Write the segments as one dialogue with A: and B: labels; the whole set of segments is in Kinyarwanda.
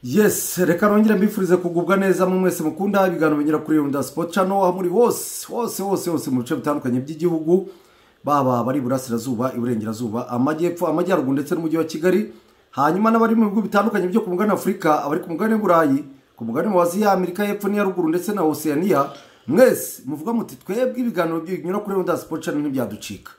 A: Yes, reka nongere mbifurize kugubwa neza mu mwese mukunda ibiganiro binyura kuri Rwanda Sport Channel, aho muri hose hose hose hose mu bice bitandukanye by'igihugu, baba bari burasirazuba, iburengerazuba, amajyepfo, amajyaruguru ndetse n'umujyi wa Kigali. Hanyuma n'abari mu bihugu bitandukanye byo ku mugabane Afurika, abari ku mugabane w'Uburayi, ku mugabane wa Aziya, Amerika y'Epfo n'iya ruguru ndetse na Oceania, mwese muvuga muti twebwe ibiganiro binyura kuri Rwanda Sport Channel ntibyaducika.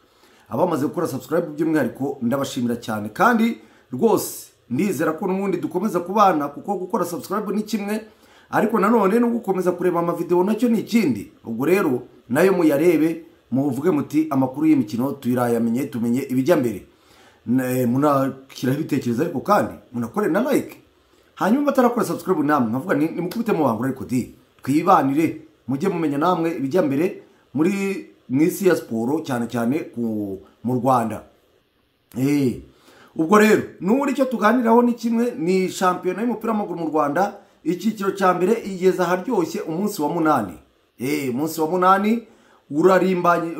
A: Abamaze gukora subscribe by'umwihariko ndabashimira cyane, kandi rwose ndizera ko n'ubundi dukomeza kubana, kuko gukora subscribe ni kimwe, ariko nanone no gukomeza kureba amavideo nacyo ni ikindi. Ubwo rero nayo muyarebe muvuge muti amakuru y'imikino tuyirayamenye, tumenye ibijya mbere, munakiraho ibitekerezo, ariko kandi munakore na like. Hanyuma batarakora subscribe namwe nkavuga nimukubite mu bangura, ariko di twibanire, mujye mumenya namwe ibijya mbere muri mwisi ya siporo, cyane cyane mu Rwanda. Ubwo rero n'ubu icyo tuganiraho ni kimwe, ni shampiyona y'umupira w'amaguru mu Rwanda icyiciro cya mbere igeze aharyoshye umunsi wa 8. Umunsi wa 8 urarimbanye,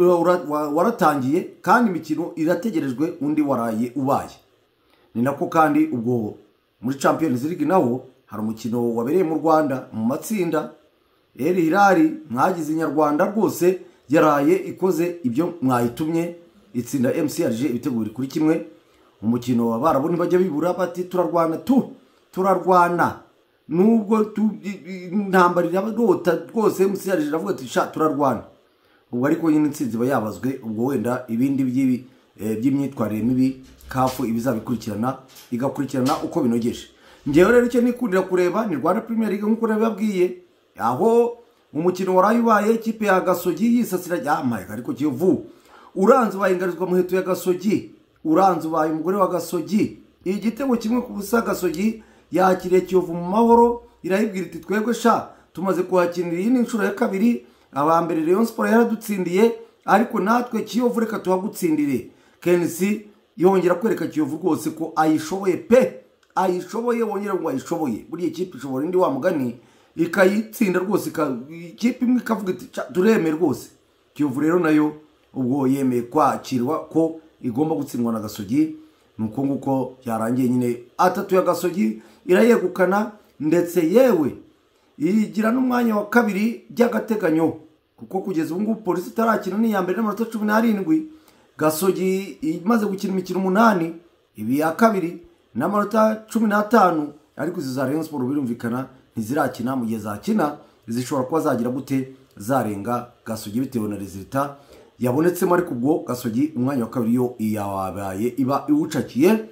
A: waratangiye kandi imikino irategerejwe, undi waraye ubaye. Ni nako kandi ubwo muri Champions League nawo hari umukino wabereye mu Rwanda mu matsinda. El Hilal mwagize inyarwanda rwose yaraye ikoze ibyo mwayitumye, itsinda MCRG ibitego 2-1. Umukino abarabu ntibajya bibura, bati turarwana turarwana nubwo intambara irota rwose. MCRG iravuga ati sha turarwana. Ubwo ariko nyine intsinzi iba yabazwe, ubwo wenda ibindi by'imyitwarire mibi kafu ibizabikurikirana igakurikirana uko binogeje. Ngewe rero icyo nikundira kureba ni Rwanda Premier League nk'uko nabibabwiye, aho umukino waraye ubaye ikipe ya Gasogi yisasira yamaye, ariko Kiyovu uranze ubaye ingarizwa muheto ya Gasogi, uranze ubaye umugore wa Gasogi. Igitego 1-0 Gasogi yakiriye Kiyovu mu mahoro, irayibwira iti twebwe sha tumaze kuhakinira iyi ni inshuro ya 2, abambere Rayon Sport yaradutsindiye, ariko natwe Kiyovu reka tuhagutsindire. Kensi yongera kwereka Kiyovu rwose ko ayishoboye pe, ayishoboye, wongera ngo ayishoboye. Buriya ikipe ishobora indi wa mugani ikayitsinda rwose, ikipe imwe ikavuga iti turemeye rwose. Kiyovu rero nayo ubwo yemeye kwakirwa ko igomba gutsindwa na Gasogi, nuko nguko byarangiye nyine 3 ya Gasogi irayegukana, ndetse yewe igira n'umwanya wa 2 by'agateganyo, kuko kugeza ubu ngubu Polisi itarakina ni iya mbere n'amanota 17, Gasogi imaze gukina imikino 8, ibi ya 2 n'amanota 15, ariko izo za Rayon Sport birumvikana ntizirakina. Mu gihe zakina zishobora kuba zagira gute zarenga Gasogi bitewe na resultat yabonetsemo, ariko ubwo Gasogi umwanya wa 2 yo yabaye iba iwucakiye.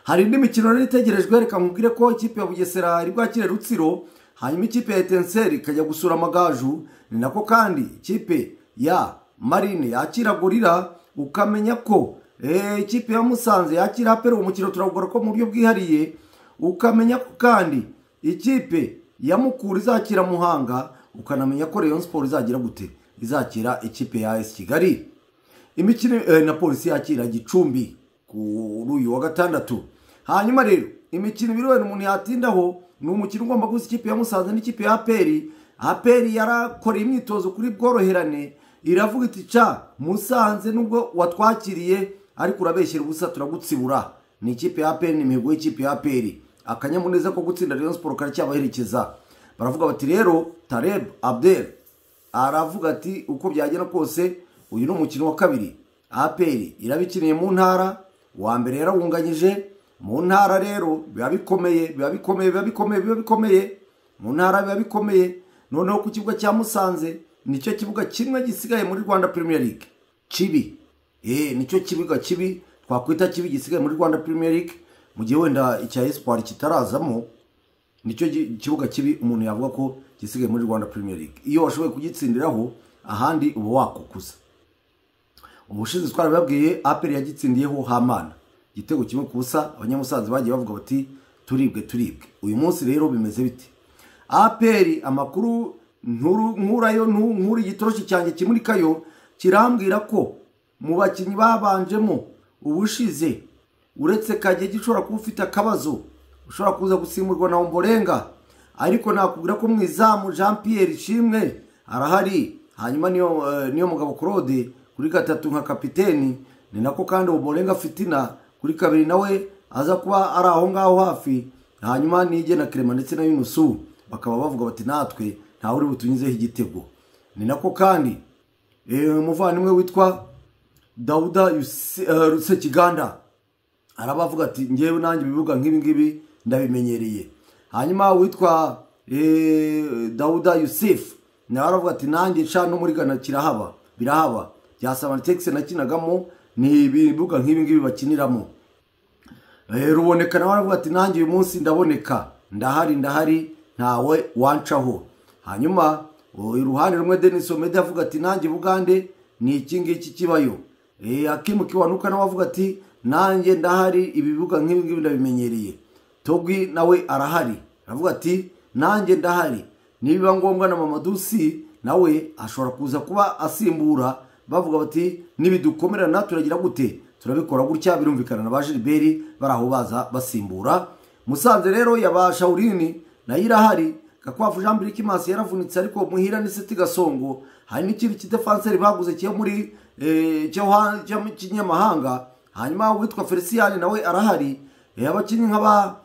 A: Hari indi mikino rero itegerejwe, reka nkubwire ko ikipe ya Bugesera iri bwakire Rutsiro, hanyuma ikipe ya Etincelle ikajya gusura Amagaju. Ni nako kandi ikipe ya Marine yakira Gorilla, ukamenya ko ikipe ya Musanze yakira APR, umukino turawugora ko mu buryo bwihariye. Ukamenya ko kandi ikipe ya Mukura izakira Muhanga, ukanamenya ko Rayon Sport izagira gute izakira ikipe ya AS Kigali. Imikino na Polisi yakira Gicumbi kuri uyu wa gatandatu. Hanyuma rero imikino ibiri wenda umuntu yatindaho ni umukino ugomba guhuza ikipe ya Musanze n'ikipe ya APR. APR yarakoreye imyitozo kuri bworoherane, iravuga iti ca Musanze nubwo watwakiriye ariko urabeshyira ubusa turagutsibura. Ni ikipe ya APR, ni imihigo y'ikipe ya APR. Akanyamuneza ko gutsinda Rayon Sport karacyabaherekeza. Baravuga bati rero Tareb Abdel aravuga ati uko byagenda kose uyu ni umukino wa 2 APR irabikiniye mu ntara, wa mbere yarawunganyije mu ntara. Rero biba bikomeye, biba bikomeye, biba bikomeye, biba bikomeye mu ntara, biba bikomeye. Noneho ku kibuga cya Musanze nicyo kibuga kimwe gisigaye muri Rwanda Premier League kibi, nicyo kibuga kibi twakwita kibi gisigaye muri Rwanda Premier League, mu gihe wenda icya Espoir kitarazamo. Nicyo kibuga kibi umuntu yavuga ko gisigaye muri Rwanda Premier League. Iyo washoboye kugitsindiraho ahandi uba wakukuza. Ubushize twarababwiye APR yagitsindiyeho Hamana igitego 1-0, abanyamusanze bagiye bavuga bati turibwe turibwe. Uyu munsi rero bimeze bite? APR amakuru nkurayo nkuru igitoroshi cyanjye kimurikayo kirambwira ko mu bakinyi babanjemo ubushize uretse Kagege ushobora kuba ufite akabazo ushobora kuza gusimurwa na Ombolenga, ariko nakubwira ko mwizamu Jean Pierre Ishimwe arahari, hanyuma niyo mugabo Claude kuri 3 nka kapiteni, ni nako kandi Ombolenga Fitina kuri 2 nawe aza kuba ari aho ngaho hafi. Hanyuma Nige na Clement ndetse na Yunusu bakaba bavuga bati natwe ntawe uri butunyuzeho igitego. Ni nako kandi umuvandimwe witwa Dauda Rusekiganda arabavuga ati ngewe nanjye ibibuga nk'ibi ngibi ndabimenyereye. Hanyuma witwa Dauda Yusuf nawe aravuga ati nanjye nca no muri Ghana kirahaba birahaba bya Samartex nakinagamo ni ibibuga nk'ibi ngibi bakiniramo. Ruboneka nawe aravuga ati nanjye uyu munsi ndaboneka ndahari ntawe wancaho. Hanyuma iruhande rumwe Denis Omedi avuga ati nanjye Bugande ni iki ngiki kibayo. Hakimu Kiwanuka nawe avuga ati nanjye ndahari ibibuga nk'ibi ngibi ndabimenyereye. Togwi nawe arahari aravuga ati nanjye ndahari, nibiba ngombwa na Mamadusi nawe ashobora kuza kuba asimbura. Bavuga bati nibidukomerana turagira gute, turabikora gutya. Birumvikana na ba Gilbert baraho baza basimbura. Musanze rero yabashaurini nayo irahari. Gakwavu Jean Pierre Kimasi yaravunitse ariko Muhira ni Seti Gasongo. Hari n'ikindi kidefenseur baguze cyo muri cyo kinyamahanga. Hanyuma witwa Felician nawe arahari. Abakinyi nk'aba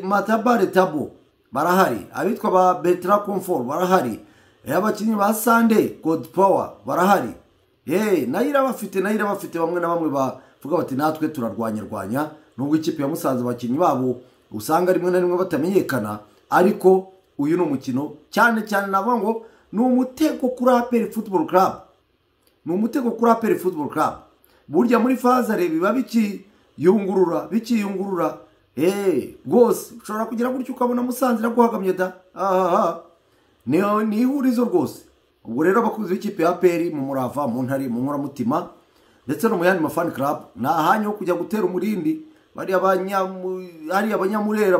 A: Matabare Tabo barahari, abitwa ba Betra Comfort barahari, abakinyi ba Sunday God Power barahari. Nayo irabafite bamwe na bamwe bavuga bati natwe turarwanya nubwo ikipe ya Musanze abakinyi babo usanga rimwe na rimwe batamenyekana, ariko uyu ni umukino cyane cyane navuga ngo ni umutego kuri APR Football Club. Ni umutego kuri APR Football Club. Burya muri fazare biba bikiyungurura bikiyungurura. Rwose ushobora kugira gutyo ukabona Musanze iraguhagamye da. Ni ihurizo rwose. Ubwo rero abakunzi b'ikipe ya APR mu Murava, mu Ntare, mu Nkoramutima ndetse no mu yandi mafan club, ni ahanyu ho kujya gutera umurindi bari abanyamurera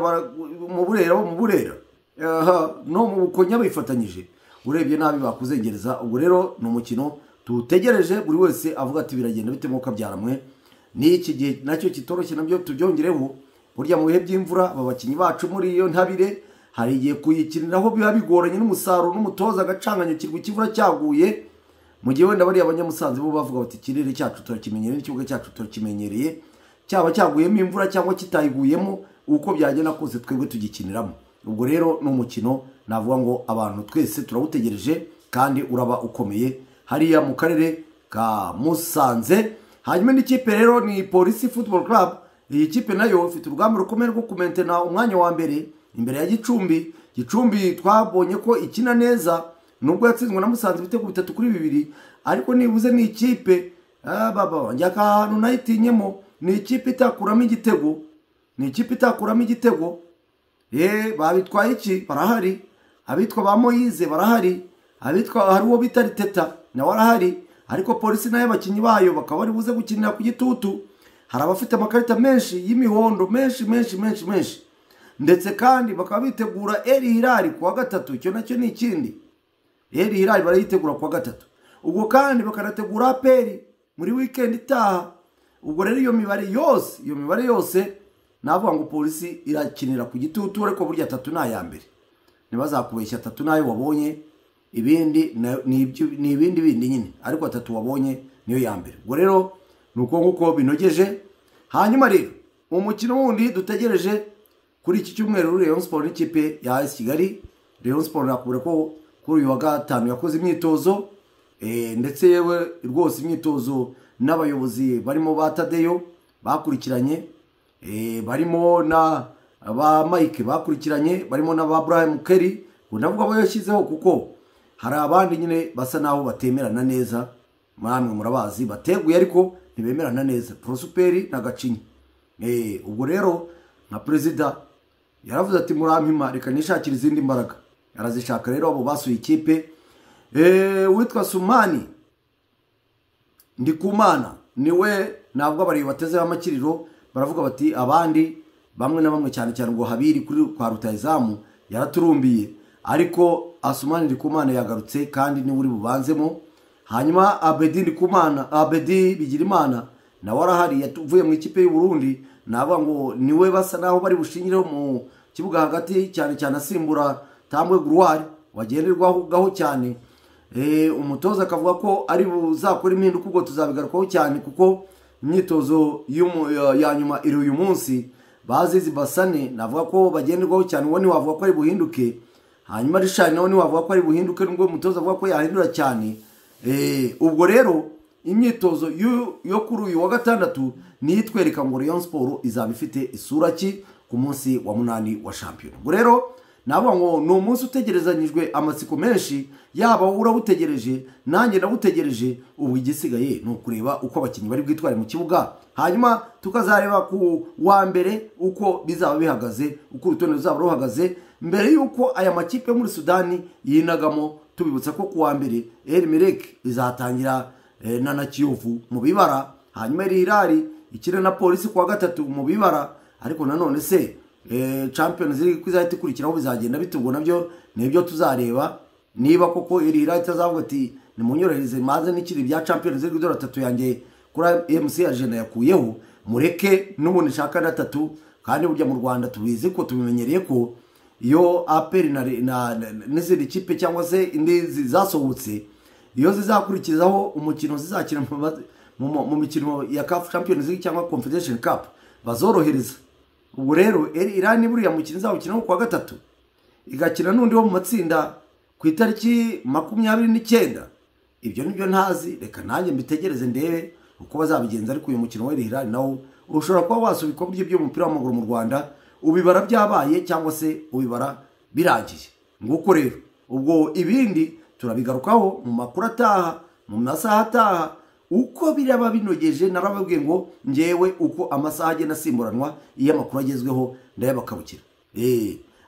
A: mu Burera bo mu Burera no mu Bukonya bifatanyije, urebye nabi bakuzengereza. Ubwo rero ni umukino tutegereje, buri wese avuga ati biragenda bite mwuka byaramwe. Ni iki gihe nacyo kitoroshye nabyo tubyongereho. Burya mu bihe by'imvura aba bakinyi bacu muri iyo ntabire hari igihe kuyikiniraho biba bigoranye n'umusaruro n'umutoza agacanganyukirwa ikivura cyaguye. Mu gihe wenda bari abanyamusanze bo bavuga bati ikirere cyacu turakimenyereye n'ikibuga cyacu turakimenyereye, cyaba cyaguyemo imvura cyangwa kitayiguyemo uko byagenda kose twebwe tugikiniramo. Ubwo rero ni umukino navuga ngo abantu twese turawutegereje kandi uraba ukomeye hariya mu karere ka Musanze. Hanyuma n'ikipe rero ni Polisi Football Club. Iyi kipe nayo ifite urugamba rukomeye rwo kumentena umwanya wa mbere imbere ya Gicumbi. Gicumbi twabonye ko ikina neza nubwo yatsinzwe na Musanze ibitego 3-2, ariko nibuze ni ikipe baba njya ahantu nayitinyemo, ni ikipe itakuramo igitego, ni ikipe itakuramo igitego. Babitwaye iki barahari, abitwa ba Moyize barahari, abitwa hari uwo bita Riteta nawe arahari, ariko Polisi nayo abakinyi bayo bakaba bari buze gukinira ku gitutu. Hari abafite amakarita menshi y'imihondo menshi menshi menshi menshi, ndetse kandi bakaba bitegura Eri Hilal kuwa gatatu. Icyo nacyo ni ikindi, Eri Hilal barayitegura kuwa gatatu, ubwo kandi bakanategura APR muri weekend itaha. Ubwo rero iyo mibare yose navuga ngo Polisi irakinira ku gitutu, ariko burya 3 na ya mbere ntibazakubeshya, 3 nayo wabonye, ibindi ni ibindi bindi nyine, ariko 3 wabonye niyo ya mbere. Ubwo rero nuko nguko binogeje. Hanyuma rero umukino wundi dutegereje kuri iki cyumweru, Rayon Sport n'ikipe ya AS Kigali. Rayon Sport nakubura ko kuri uyu wa gatanu yakoze imyitozo, ndetse yewe rwose imyitozo n'abayobozi barimo ba Tadeyo bakurikiranye, barimo na ba Mike bakurikiranye, barimo na ba Abraham Kelly, navuga abo yashyizeho kuko hari abandi nyine basa naho batemerana neza, mwamwe murabazi bateguye ariko ntibemerana neza, Prosper na Gacinya. Ubwo rero nka president yaravuze ati murampima reka nishakire izindi mbaraga, arazishaka rero abo basuye ikipe. Witwa Sumani Ndikumana niwe ntabwo abari bateze amakiriro, baravuga bati abandi bamwe na bamwe cyane cyane ngo habiri kuri kwa rutayizamu yaraturumbiye, ariko Asumani Ndikumana yagarutse kandi ni uri bubanzemo. Hanyuma Abedi Ndikumana, Abedi Bigirimana nawe arahari, yatuvuye mu ikipe y'u Burundi, navuga ngo niwe basa naho bari bushingireho mu kibuga hagati cyane cyane asimbura Tambwe Gruwari wagenderwaho gaho cyane. Umutoza akavuga ko ari buzakora impinduka, ubwo tuzabigarukaho cyane kuko imyitozo ya nyuma iri uyu munsi. Bazizi Basane navuga ko bagenderwaho cyane, uwo ntiwavuga ko ari buhinduke. Hanyuma Richard nawe ntiwavuga ko ari buhinduke, nubwo umutoza avuga ko yahindura cyane. Ubwo rero imyitozo yo kuri uyu wa gatandatu niyo itwereka ngo Rayon Sport izaba ifite isura ki ku munsi wa 8 wa shampiyona. Ubwo rero navuga ngo ni umunsi utegerezanyijwe amatsiko menshi, yaba wowe urawutegereje nanjye nawutegereje. Ubu igisigaye ni ukureba uko abakinnyi bari bwitware mu kibuga, hanyuma tukazareba ku wa mbere uko bizaba bihagaze, uko urutonde ruzaba ruhagaze mbere y'uko aya makipe yo muri Sudani yinagamo. Tubibutsa ko ku wa mbere El Merreikh izatangira na Kiyovu mu bibara, hanyuma El Hilal ikina na Polisi ku wa gatatu mu bibara. Ariko nanone se Champions League izahita ikurikiraho bizagenda bitubwo, nabyo nibyo tuzareba niba koko El Hilal itazavuga ati nimunyorohereze maze n'ikiri bya Champions League dore 3 yanjye kuri MC Agenda yakuyeho, mureke n'ubundi nshaka na 3. Kandi burya mu Rwanda tubizi ko tubimenyereye ko iyo APR na n'izindi kipe cyangwa se indi zasohotse, iyo zizakurikizaho umukino zizakina mu mikino ya CAF Champions League cyangwa Confederation Cup bazorohereza. Ubwo rero El Hilal buriya mukino izawukina ku wa gatatu, igakina n'undi wo mu matsinda ku itariki 29. Ibyo nibyo ntazi, reka nanjye mbitegereze ndebe uko bazabigenza. Ariko uyu mukino wa El Hilal nawo ushobora kuba wasubikwa by'umupira w'amaguru mu Rwanda, ubibara byabaye cyangwa se ubibara birangiye. Nguko rero ubwo ibindi turabigarukaho mu makuru ataha, mu masaha ataha, uko biraba binogeje. Narababwiye ngo ngewe uko amasaha agenda asimburanwa iyo amakuru agezweho ndayabakabukira.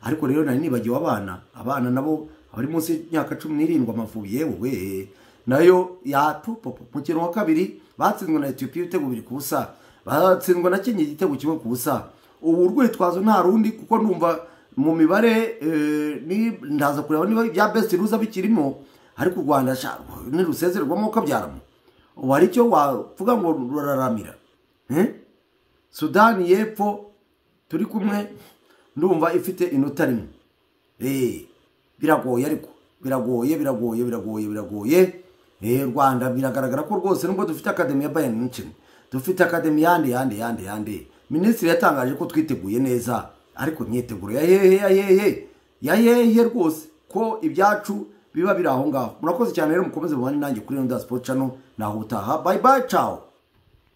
A: Ariko rero nari nibagiwe abana nabo abari munsi y'imyaka 17 Amavubi yewe nayo yatupopo. Mukino wa kabiri batsinzwe na Ethiopia ibitego 2-0, batsindwa na Kenya igitego 1-0. Ubu urwitwazo nta rundi, kuko ndumva mu mibare ni ndaza kureba niba ibya best ruza bikirimo, ariko u Rwanda nirusezererwamo kabyaramo ubu hari icyo wavuga ngo ruraramira. Sudani y'Epfo turi kumwe ndumva ifite inota rimwe. Biragoye, ariko biragoye biragoye biragoye biragoye. Rwanda biragaragara ko rwose nubwo dufite Academy ya Bayern Munich, dufite Academy yandi yandi yandi yandi, Minisitiri yatangaje ko twiteguye neza, ariko imyiteguro ya hehe ya hehe ya hehe rwose ko ibyacu biba biri aho ngaho. Murakoze cyane rero, mukomeze mubane nanjye kuri Rwanda Sport Channel. Naho utaha, bye bye, ciao.